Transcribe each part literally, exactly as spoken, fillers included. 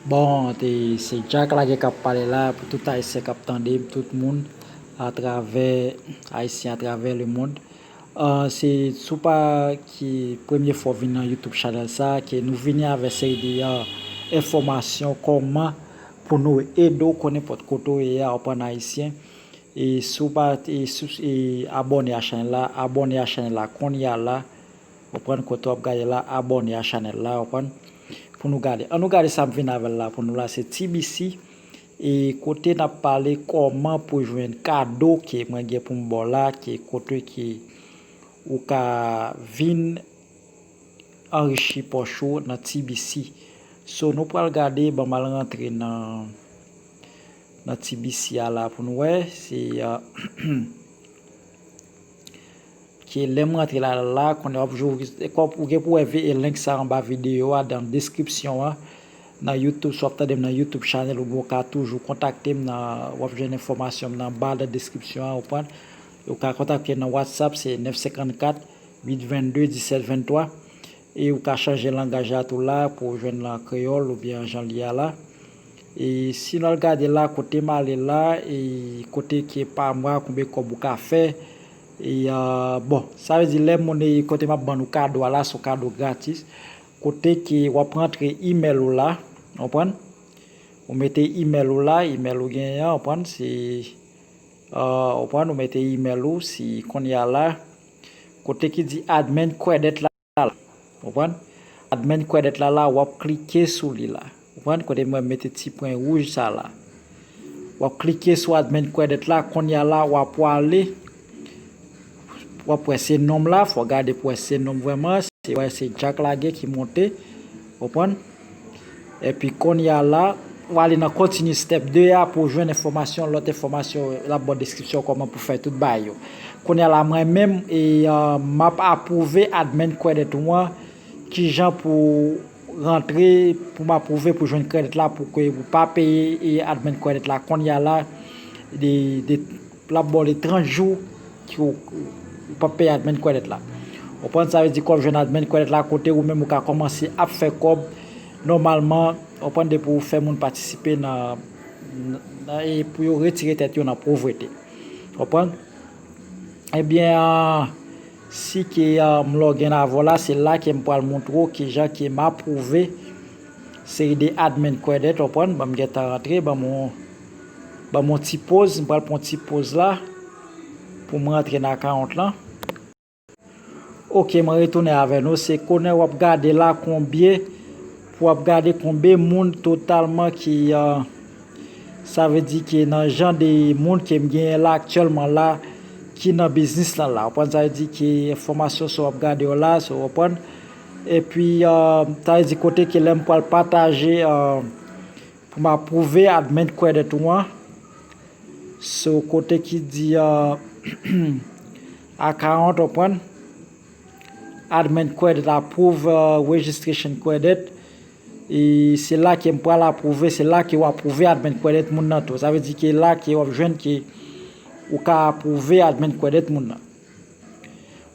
Bon, te, se Jack Lage k ap pale la pou tout Ayisyen k ap tande m, tout moun atravè, Ayisyen atravè lemonn. Ah, se, si w pa ki premye fwa w vin nan YouTube channel sa, ke nou vini avè seri de, ah, enfòmasyon kòman pou nou ede w konnen nenpòt kote w ye a, w konprann, Ayisyen. E si w pa, e si, e abòne a channel la, abòne a channel la kounye a la, w konprann, kote w ap gade la, abòne a channel la, w konprann, pou nou gade. An nou gade sa m vin avè l la pou nou la, se T B C, e kote n ap pale kòman pou jwenn kado ke mwen gen pou m ba w la, ke kote ke ou ka vin anrichi pòch ou nan T B C. So, nou pral gade, ban m al rantre nan, nan T B C a la pou nou wè. Se, ah, ke lè m rantre la, la, kounye a w ap jwe, ou gen pou wè vi-, e link sa anba videyo a, nan deskripsyon an. Nan YouTube, si w ap tande m nan YouTube channel, oubyen w ka toujou kontakte m nan, w ap jwenn enfòmasyon m nan ba nan deskripsyon an, w konprann. Ou ka kontakte m nan WhatsApp, se nèf senkannkat, uit vennde, disèt venntwa. E ou ka chanje langaj la tou la pou w jwenn nan kreyòl oubyen jan l ye a la. E si n al gade la, kote m ale la, e kote ke pa mwa, konbyen kòb ou ka fè. E, ah, bon, sa vle di lè moun e kote m ap ban nou kado a la, se yon kado gratis. Kote ke w ap rantre email ou la, w konprann? Ou mete email ou la, email ou genyen an, w konprann? Se, ah, w konprann? Ou mete email ou, si kounye a la, kote ki di admin credit la, la, w konprann? Admin credit la, la, w ap klike sou li la. W konprann? Kote mwen mete ti pwen wouj sa la. W ap klike sou admin credit la, kounye a la, w ap prale, w ap wè se non m la, fò w gade pou wè se non m vrèman, se, wè se Jack Lage ki monte, w konprann? Epi kounye a la, w ale nan continue step de a pou w jwenn enfòmasyon, lòt enfòmasyon, l ap ba w deskripsyon kòman pou fè tout bagay yo. Kounye a la, mwen menm, e, ah, m ap apwouve admin credit ou an, kijan pou rantre, pou m apwouve pou jwenn credit la, pou ke ou pa peye, e, admin credit la kounye a la, de, de, l ap ba w le trant jou ki ou, ou p ap peye admin credit la. W konprann? Sa vle di kòb jwenn admin credit la, kote ou menm ou ka kòmanse ap fè kòb nòmalman, w konprann, depi ou fè moun patisipe nan, nan, e pou yo retire tèt yo nan povrete. W konprann? Ebyen, ah, si ke, ah, m log in avè w la, se la ke m pral montre w kijan ke m apwouve seri de admin credit, w konprann? Ban m gentan rantre, ban m yon, ban m yon ti poz, m pral pran yon ti poz la pou m rantre nan account lan. Ok, mwen retounen avè nou. Se kounye a w ap gade la konbyen, pou w ap gade konbyen moun totalman ki, ah, sa vle di ke nan jan de moun ke m genyen la aktyèlman la, ki nan biznis lan la. W konprann? Sa vle di ke enfòmasyon sa w ap gade yo la, sa w konprann. Epi, ah, sa vle di kote ke lè m pral pataje, ah, pou m apwouve admin credit ou an. So, kote ki di, ah, account, w konprann? Admin credit approve, ah, registration credit. E se la ke m pral apwouve, se la ke w apwouve admin credit moun nan tou. Sa vle di ke la ke w ap jwenn ke ou ka apwouve admin credit moun nan.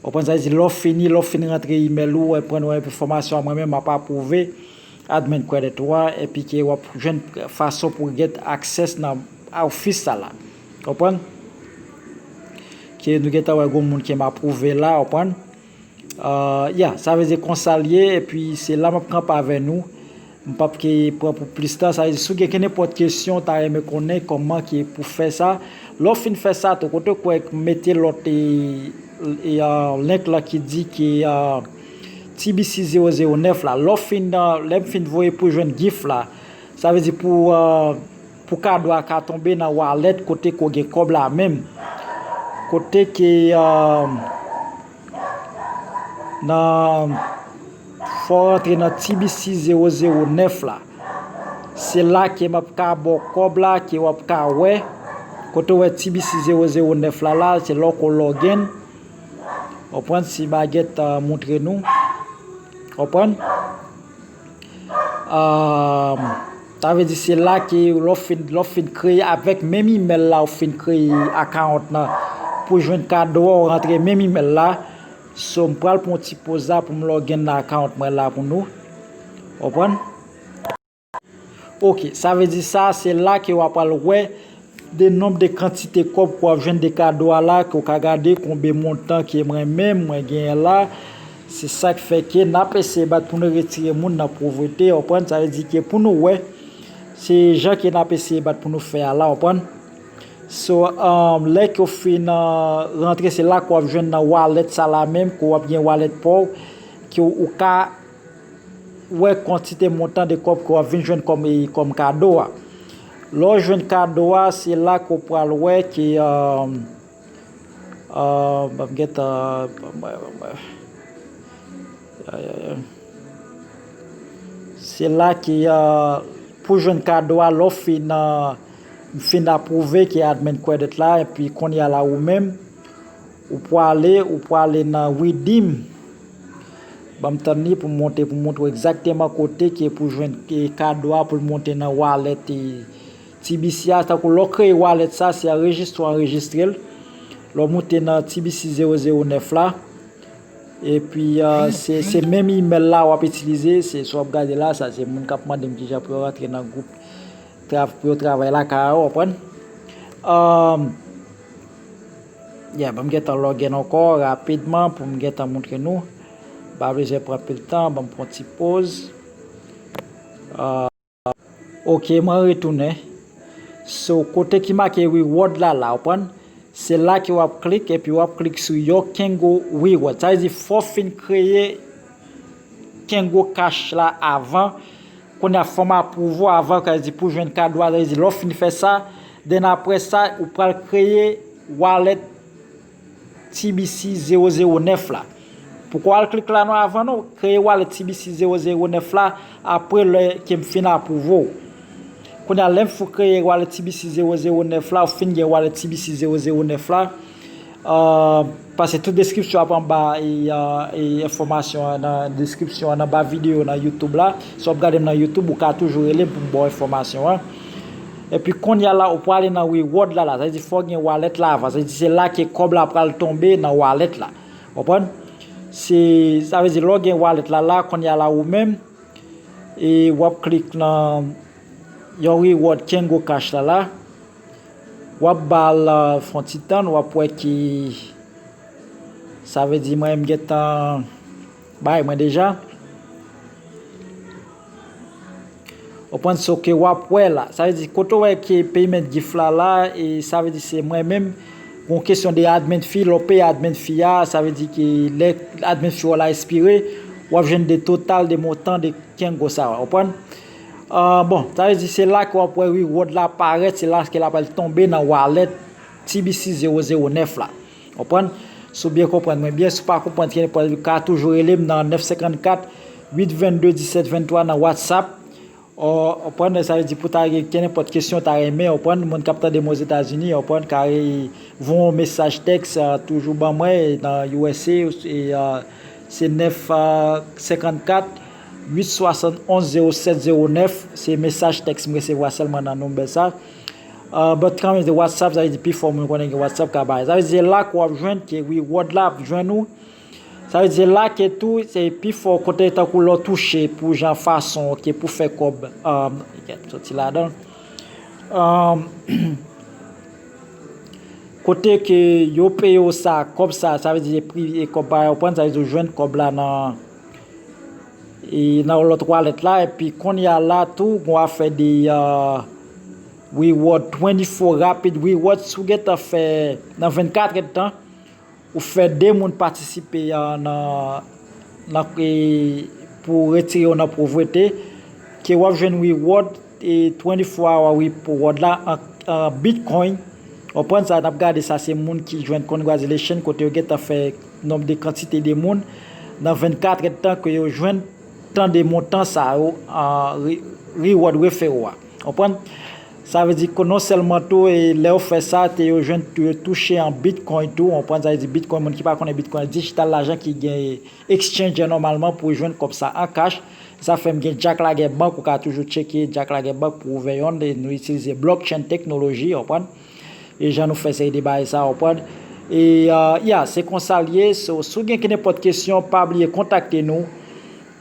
W konprann? Sa vle di lè w fini, lè w fin rantre email ou, w pran yon enfòmasyon, mwen menm m ap apwouve admin credit ou a, epi ke w ap jwenn fason pou w get access nan office sa la. W konprann? Ke nou gentan wè gon moun ke m apwouve la, w konprann? Ah, ya, sa vle di konsa l ye, epi se la m ap kanpe avè nou. M p ap ke pran pou plis tan. Sa vle di, si w gen kenenpòt kesyon, w ta renmen konnen kòman ke pou fè sa. Lè w fin fè sa, tou kote w kwè mete lòt, e, e, ah, link la ki di ke, ah, T B C zewo zewo nèf la. Lè w fin, ah, lè m fin voye pou jwenn gift la, sa vle di pou, ah, pou kado a ka tonbe nan wallet kote ke w gen kòb la menm. Kote ke, ah, nan, fò w rantre nan T B C zewo zewo nèf la. Se la ke m ap ka ba w kòb la, ke w ap ka wè. Kote w wè T B C zewo zewo nèf la, la, se lè w ko log in. W konprann? Si bagèt, ah, montre nou. W konprann? Ah, sa vle di se la ke lè w fin, lè w fin kreye avèk menm email la, w fin kreye account nan pou jwenn kado a, w rantre menm email la. So, m pral pran yon ti poz la pou m log in nan account mwen la pou nou. W konprann? Ok, sa vle di sa, se la ke w ap al wè de nonb de kantite kòb ke w ap jwenn de kado a la, ke w ka gade konbe montan ke mwen menm, mwen genyen la. Se sa k fè ke n ap eseye bat pou nou retire moun nan povrete, w konprann? Sa vle di ke pou nou wè, se jan ke n ap eseye bat pou nou fè a la, w konprann? So, um, lè ke w fin uh, rantre, se la ke w ap jwenn nan wallet sa la menm, ke w ap gen wallet pa w, ke w ka wè kantite montan de kòb ke w ap vin jwenn kòm, kòm kado a. Lè w jwenn kado a, se la ke w pral wè ke, um, uh, m ap gentan, se la ke, uh, pou jwenn kado a, lè w fin, uh, fin apwouve ke admin credit la, epi kounye a la ou menm, ou prale, ou prale nan redeem. Ban m tann li pou m monte, pou m montre w egzakteman kote ke pou jwenn, e, kado a pou l monte nan wallet, e, T B C a. Tankou lè w kreye wallet sa, se anrejistre w anrejistre l. Lè w monte nan T B C zewo zewo nèf la, epi, uh, se, se menm email la w ap itilize, se sa w ap gade la, sa se moun k ap mande m kijan pou yo rantre nan gwoup, tra, pou yo travay lakay yo, w konprann? Um, yeah, ban m gentan log in ankò rapidman pou m gentan montre nou. M pa bezwen pran anpil tan, ban m pran ti poz. Uh, ok, mwen retounen. So, kote ki make reward la, la, w konprann? Se la ke w ap klik, epi w ap klik sou Your Kango Reward. Sa vle di, fò w fin kreye Kango Cash la avan. Kounye a, fò m apwouve w avan, sa vle di, pou jwenn kado a, sa vle di, lè w fin fè sa, then apre sa, ou pral kreye wallet T B C zewo zewo nèf la. Poko al klik la non avan non, kreye wallet T B C zewo zewo nèf la, apre lè ke m fin apwouve w. Kounye a, lè m fin kreye wallet T B C zewo zewo nèf la, ou fin gen wallet T B C zewo zewo nèf la, uh, pase tout deskripsyon ap anba e, uh, e enfòmasyon an nan deskripsyon an, nan ba videyo nan YouTube la. Si w ap gade m nan YouTube, ou ka toujou rele m pou m ba w enfòmasyon an. Epi kounye a la, ou prale nan reward la, la. Sa vle di fò w gen wallet la avan. Sa vle di se la ke kòb la pral tonbe nan wallet la. Konprann? Se, sa vle di lè w gen wallet la, la, kounye a la ou menm, e w ap klik nan yon reward Kango Cash la, la. W ap ba l, uh, fè yon ti tann, w ap wè ki, sa vle di mwen, m gentan bay mwen deja. Ou konprann, so ke w ap wè la. Sa vle di, kote w wè ke payment gift la la, e sa vle di se mwen menm, gon kesyon de admin fee, lè w peye admin fee a, sa vle di ke lè admin fee w la espire, w ap jwenn de total de montan de Kango sa, w konprann? Ah, bon, sa vle di se la ke w ap wè reward la parèt, se la ke l ap al tonbe nan wallet T B C zewo zewo nèf la. Konprann? Si w byen konprann mwen byen, si w pa konprann, kenpòt, ou ka toujou rele m nan nèf senkannkat, uit vennde, disèt venntwa nan WhatsApp. Ou konprann, sa vle di pou ta gen kenpòt kesyon ta renmen, ou konprann, moun k ap tande m Ozetazini, ou konprann, ka re-, voye yon mesaj tèks, ah, toujou ban mwen nan U S A, e, ah, se nèf senkannkat, uit swasannonz, zewo sèt zewo nèf, se mesaj tèks m resevwa sèlman nan nonbè sa. Ah, but kanmenm, se WhatsApp, sa vle di pifò moun konnen gen WhatsApp ka bay. Sa vle di se la ke w ap jwenn ke reward la ap jwenn ou. Sa vle di se la ke tou, se pifò kote tankou lè w touche pou jan fason ke pou fè kòb, ah, soti ladan. Ah, kote ke yo peye w sa, kòb sa, sa vle di pri, e kòb pa yo pran, sa vle di w jwenn kòb la nan, e nan lòt wallet la, epi kounye a la tou, gon afè de, ah, reward, twenty-four rapid reward, si w gentan fè nan vennkat èdtan, ou fè de moun patisipe, ah, nan, nan, e, pou retire yo nan povrete, ke w ap jwenn reward, e, twenty-four hour reward la an, an Bitcoin. Ou konprann sa, n ap gade sa, se moun ki jwenn congratulation, kote yo gentan fè nonb de kantite de moun nan vennkat èdtan ke yo jwenn tan de montan sa yo, ah, re-, reward referral a. Ou konprann? Sa vle di ke non sèlman tou, e lè yo fè sa, te yo jwenn tou, yo touche an Bitcoin tou. Ou konprann? Sa vle di Bitcoin, moun ki pa konnen Bitcoin, digital lajan ki gen exchange nòmalman pou jwenn kòb sa an cash. Sa fè m gen Jack Laguerre Bank, ou ka toujou tcheke Jack Laguerre Bank pou ouvè yonn, e nou itilize blockchain technology, ou konprann? E jan nou fè seri de bagay sa, ou konprann? E, ah, ya, se konsa l ye. So, si w gen kenpòt kesyon, pa bliye kontakte nou.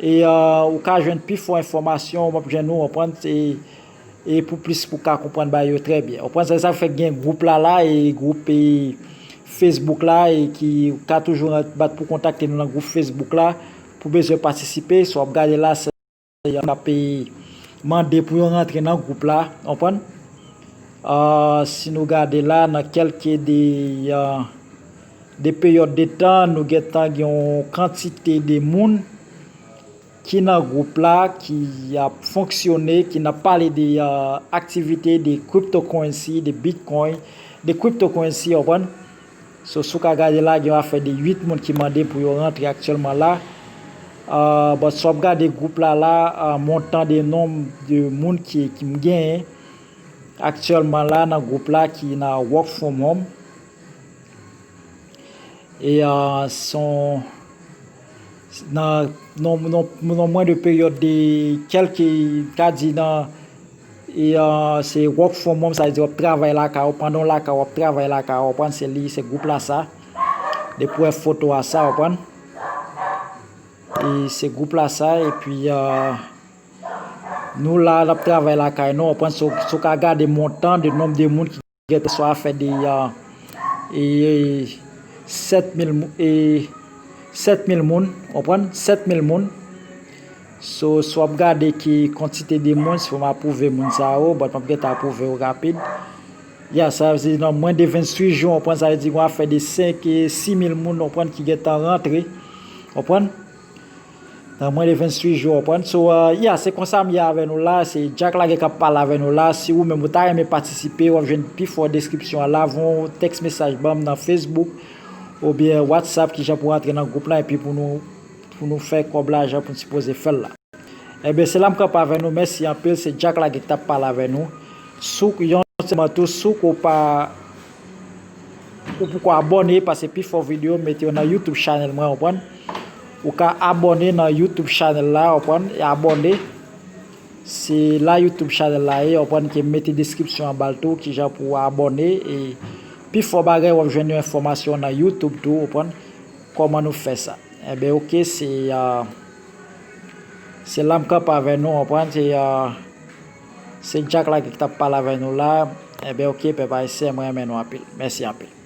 E, ah, ou ka jwenn pifò enfòmasyon, w ap jwenn nou, ou konprann? Se e pou plis pou ka konprann bagay yo trè byen. Ou konprann sa, sa fè gen gwoup la la, e gwoup, e Facebook la, e ki ka toujou bat pou kontakte nou nan gwoup Facebook la, pou bezwen patisipe. Si w ap gade la, se y ap mande pou yo rantre nan gwoup la, ou konprann? Ah, si nou gade la, nan kèlke de, ah, de peryòd de tan, nou gentan gen yon kantite de moun ki nan gwoup la, ki ap fonksyone, ki nan pale de, ah, aktivite de cryptocurrency, de Bitcoin, de cryptocurrency, ou konprann? So, si w ka gade la, gen yon afè de uit moun ki mande pou yo rantre aktyèlman la. Ah, but si w ap gade gwoup la la, ah, montan de nonb de moun ki, ki m genyen aktyèlman la nan gwoup la ki nan work from home. E, ah, son, nan, nan, nan, nan mwen de peryòd de kèlke, ka di nan, e, ah, se work from home, sa vle di w ap travay lakay ou, pandan w lakay ou, w ap travay lakay ou, w konprann, se li, se gwoup la sa. Depi w wè foto a sa, w konprann. E se gwoup la sa, epi, ah, nou la, n ap travay lakay nou, w konprann, si w, si w ka gade montan de nonb de moun ki gentan sou afè de, ah, e, sèt mil mou-, e, sèt mil moun, w konprann? Sèt mil moun. So, si w ap gade ki kantite de moun, si w apwouve moun sa yo, but m ap gentan apwouve yo rapid. Ya, sa vle di nan mwen de venntuit jou, w konprann, sa vle di gen yon afè de senk e sis mil moun, w konprann, ki gentan rantre, w konprann? Nan mwen de venntuit jou, w konprann. So, ah, ya, se konsa m ye avè nou la, se Jack Lagè k ap pale avè nou la. Si ou menm ou ta renmen patisipe, w ap jwenn pi fò deskripsyon an la, voye yon tèks mesaj ban m nan Facebook oubyen WhatsApp, kijan pou rantre nan gwoup la, epi pou nou, pou nou fè kòb lajan pou n sipoze fè l la. Ebyen, se la m kanpe avè nou. Mèsi anpil. Se Jack Lagè ki t ap pale avè nou. Si w, yon ti moman tou, si w pa, ou poko abòne, paske pi fò videyo m mete yo nan YouTube channel mwen, w konprann? Ou ka abòne nan YouTube channel la, w konprann? E abòne. Se la YouTube channel la ye, w konprann, ke m mete deskripsyon anba l tou, kijan pou w abòne. E pi fò bagay, w ap jwenn yon enfòmasyon nan YouTube tou, w konprann, kòman nou fè sa. Ebyen, oke, se, ah, se la m kanpe avè nou, w konprann, se, ah, se Jack Lagè ki t ap pale avè nou la. Ebyen, oke, pèp ayisyen, mwen renmen nou anpil. Mèsi anpil.